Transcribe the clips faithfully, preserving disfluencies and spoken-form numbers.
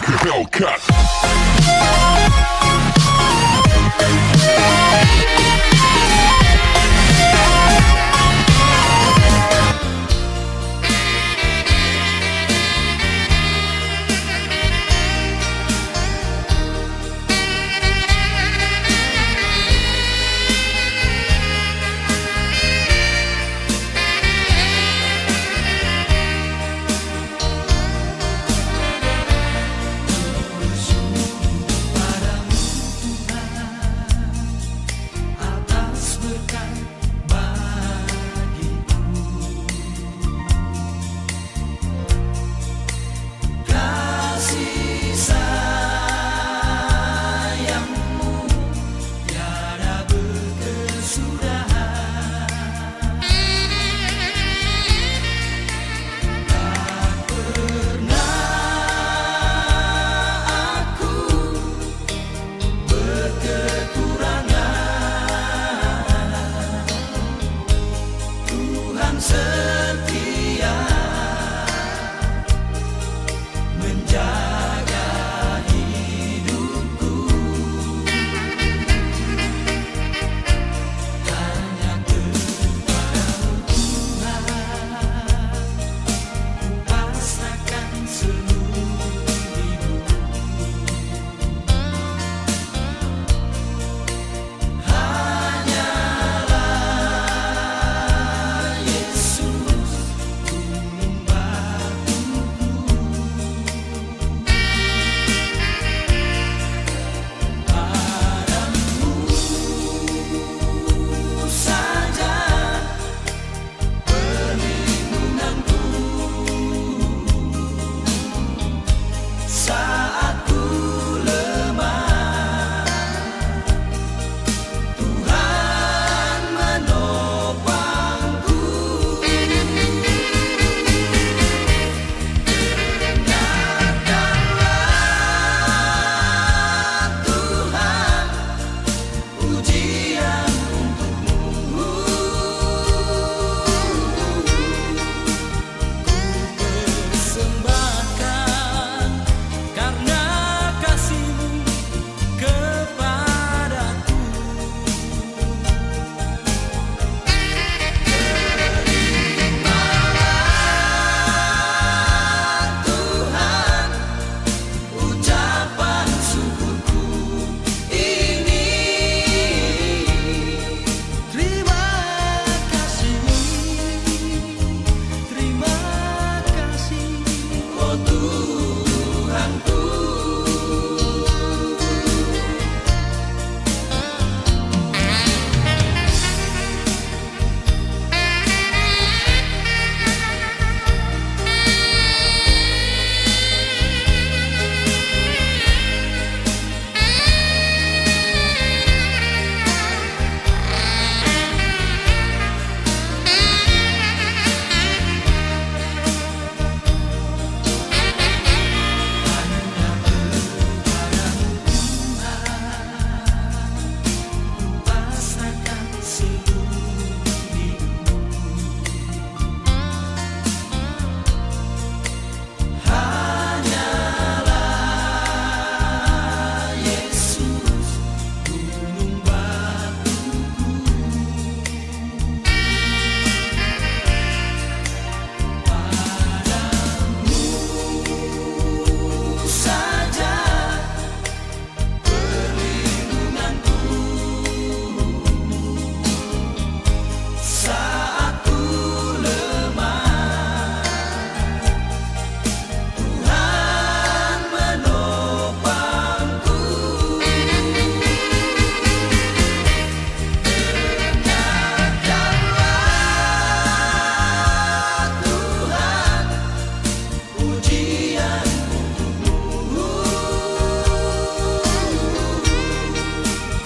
Hellcat.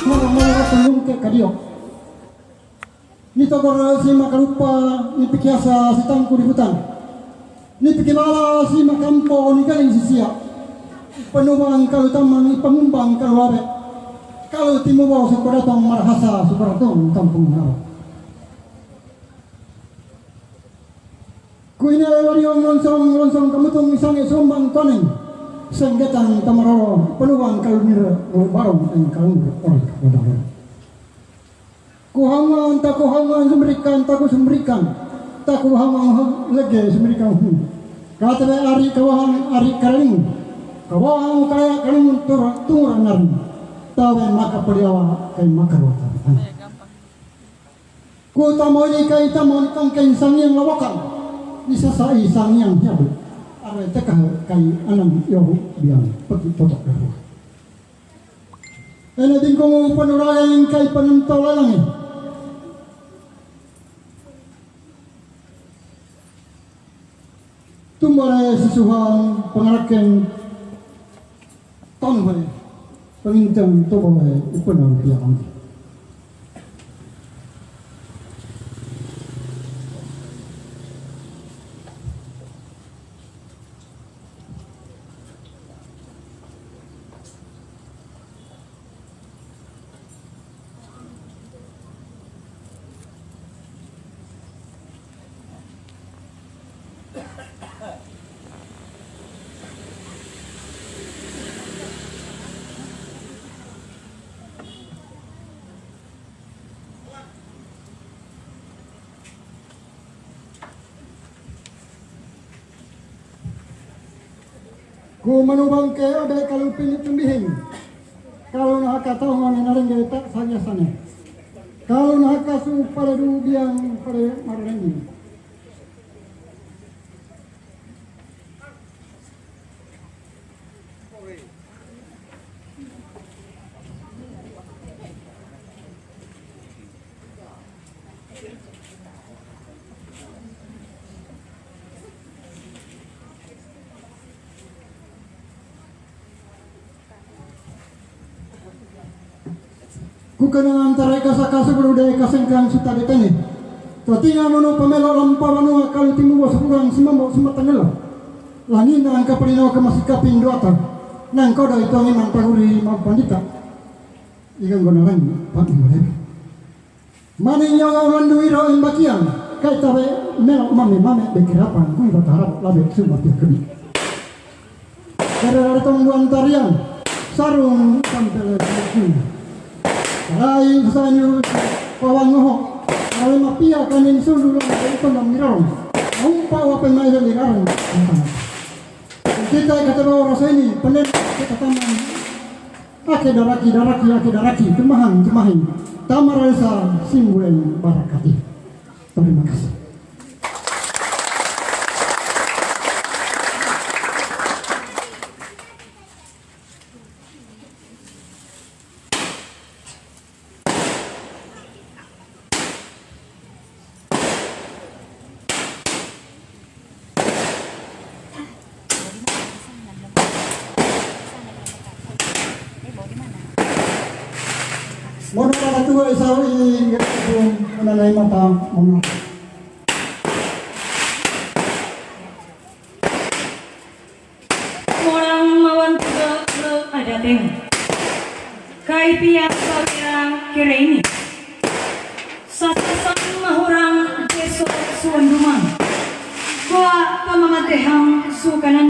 Moro-moro ko lungke kadio. Ni togor si makalupa, ni pikiasa si tangku di hutan. Ni pikibala si makampo ni galing si sia. Panubang kalu tamang, pamumbang kalu abe. Kalu timubao si kodatong marhasa si kodatong kampung abe. Kuina lewariong lonsong, lonsong kamutung isange sombang koneng. Senggetan tamaroro, peluang kalunir, barong eng kalunir, orang wadang. Kuhangan, takuhangan, sumerikan, takusumerikan, takuhangan, lege sumerikan hu. Katabe ari kawahan, ari karaling. Kawahan kaya karaling tur, tungur naring. Tawe maka peliawa, kai maka ruatan. Ku tamoni kai tamoni tangkai sangiang lawakan. Ni sasai sangiang hiabu. Arwai tekah kai anam yohu biang pegi potok daruah. Ene bingkung panuraing kai panentolalangi. Tumbare sisuhang pangaraken tonwe pangintang tobawe ipenang piang. Ku manubang ke abe kalu pini tumbihing. Kalu nahaka tau ngone narengge tak sanya sane. Kalu nahaka su pare du biang pare marengge. Ku kenangan tarai kasaka sebelum dai kasengkang suta detene. Totinga munu pamelo lampa manua kalu timu bos kurang simambo sumatangelo. Langina angka pelino ke masih kaping duata. Nang kodo itu angin mantaguri mampandita. Ikan gonaran pak murebe. Mani nyawa ulandu iro imbakian, kai tabe melo mame mame bekirapan, kui bataharap labe suma pia kebi. Kare rare tong buan tarian, sarung tampele kui. Rai sanyu pawangoho, rai mapia kanin sundu lo dari tondam mirarong. Umpa wapen mai dari rarong. Kita kata bawa rasa ini, penen kita taman. Ake daraki, daraki, ake daraki, kemahan, kemahin. Tamaresa simbulen barakati. Terima kasih. Mona para tua isau i ngerti pun menanai mata mona. Morang mawan tuga le adateng. Kai pia sawira kere ini. Sasasang mahurang deso suandumang. Kua pamamatehang sukanan.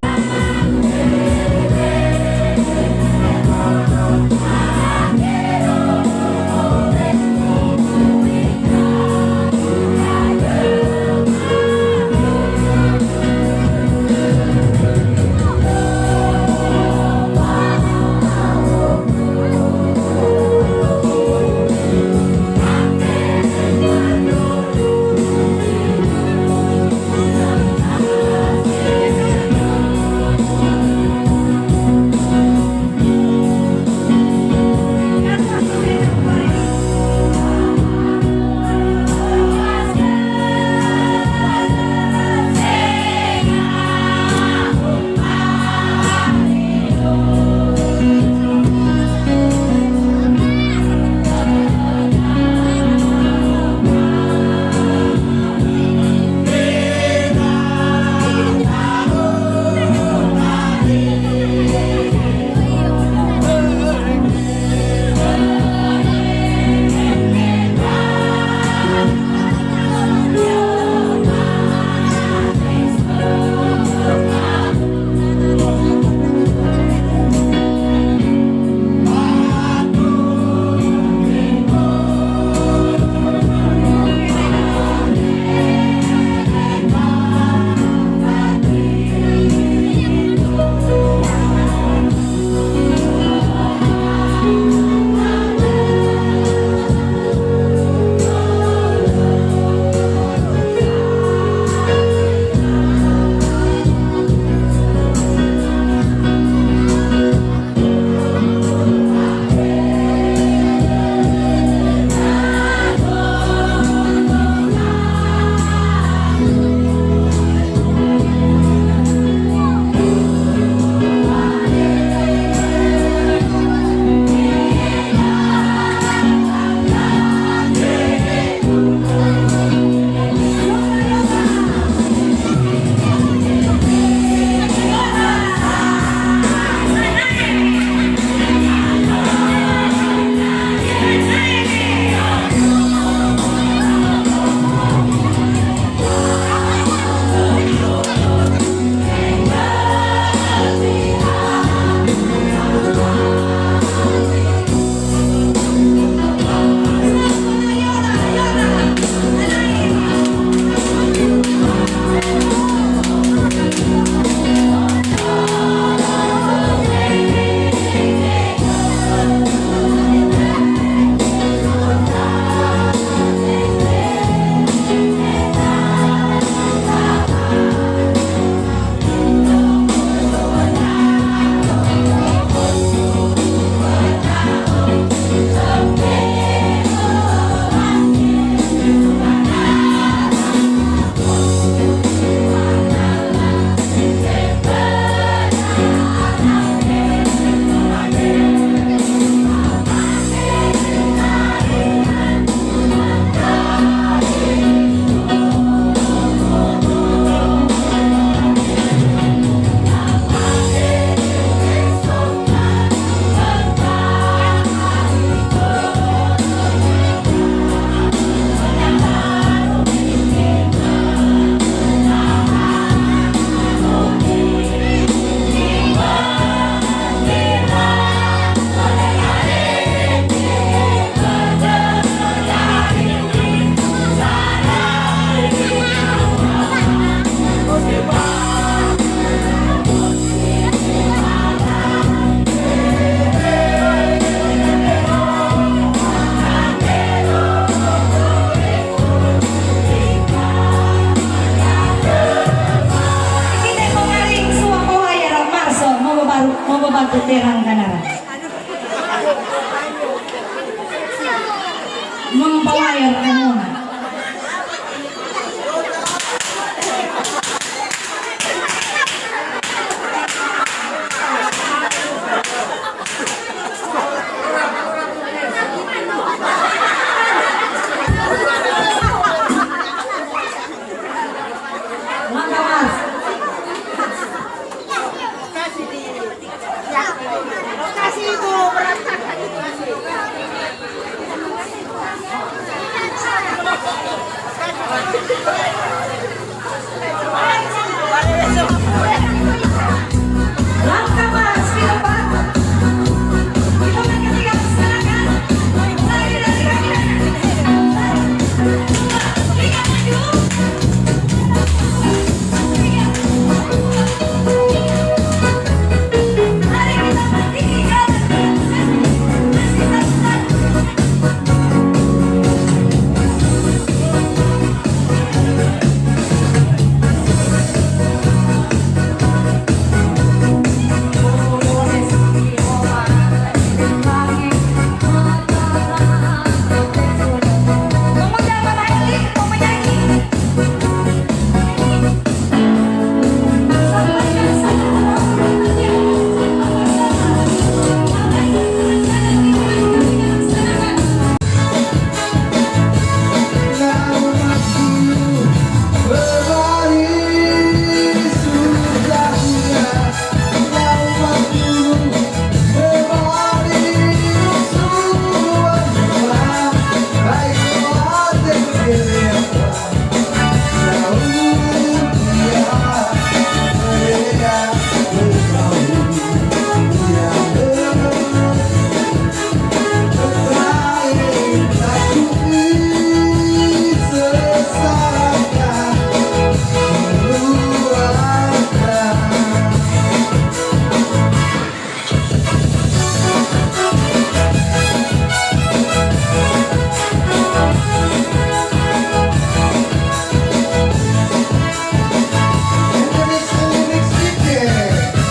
Mau babantu terang kanara. Mempawayar kanona. Langkah, Mas. Lokasi itu berantakan itu. Langkah, Mas, ke depan. Kilometer tiga, silakan. Mulai dari kaki kanan. Satu, dua, tiga, maju.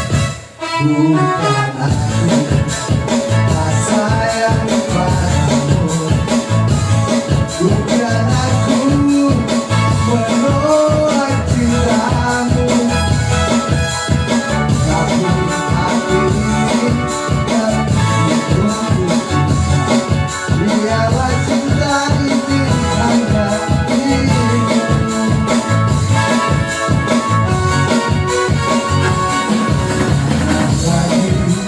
Bukan aku tak sayang padamu, bukan aku menolak cintamu, tapi hati ini tak menunggu cinta. Biarlah cinta ini hanya dirimu. Lagi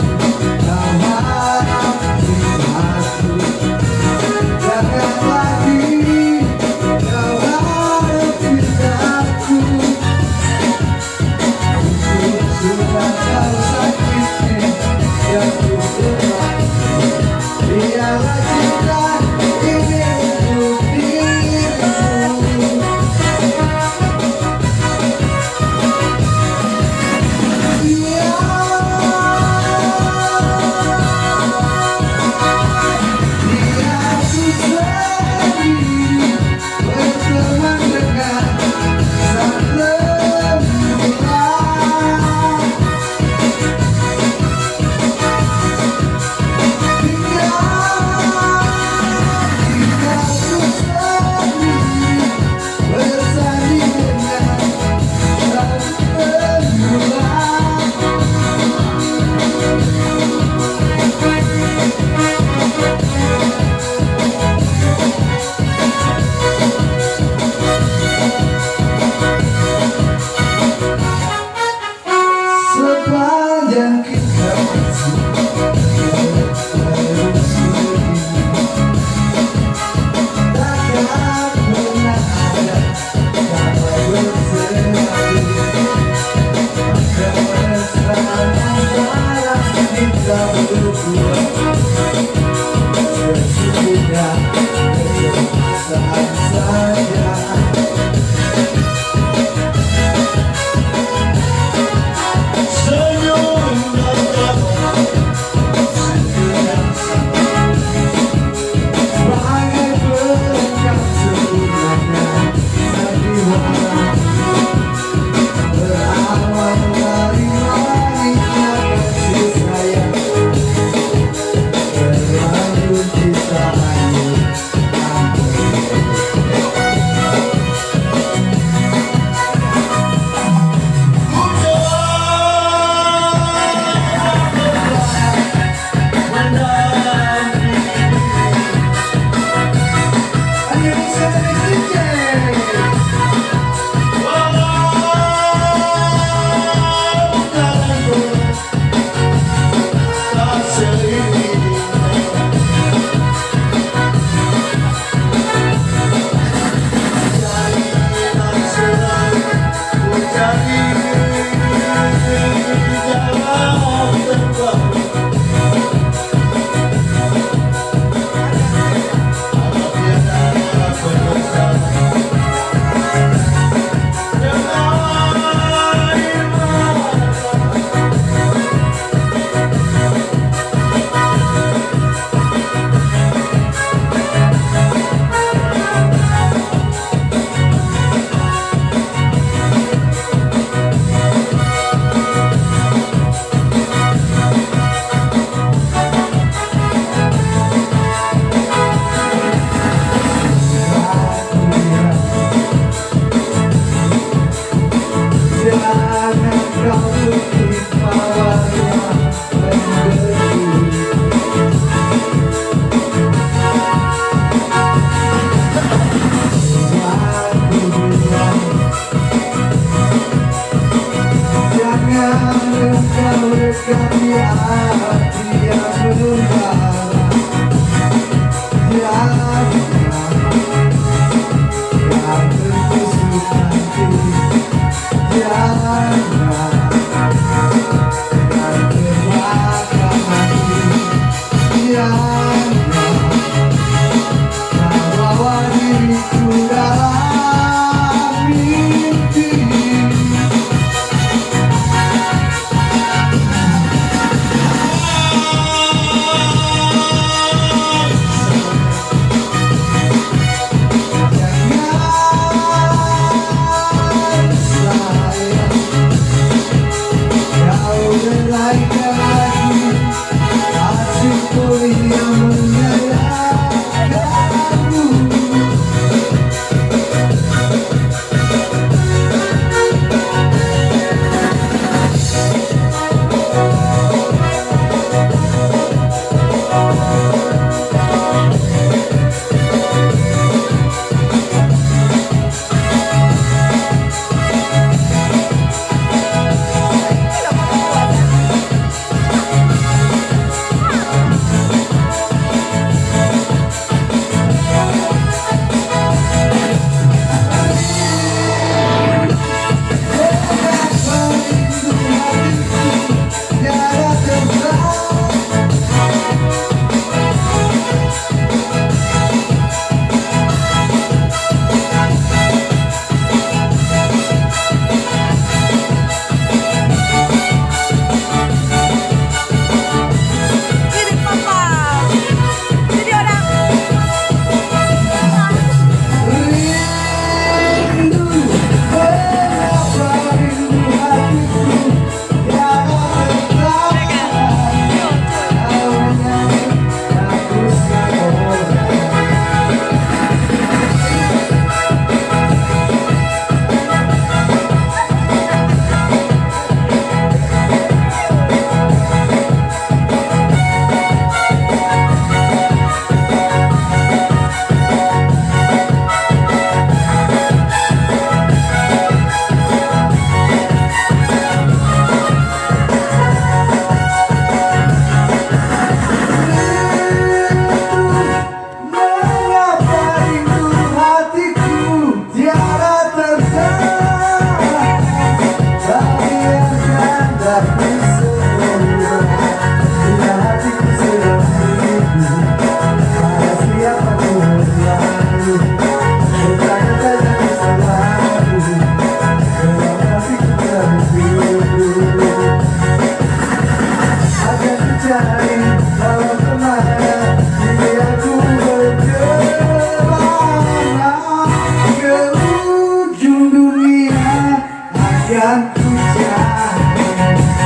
Ke ujung dunia akan ku cari.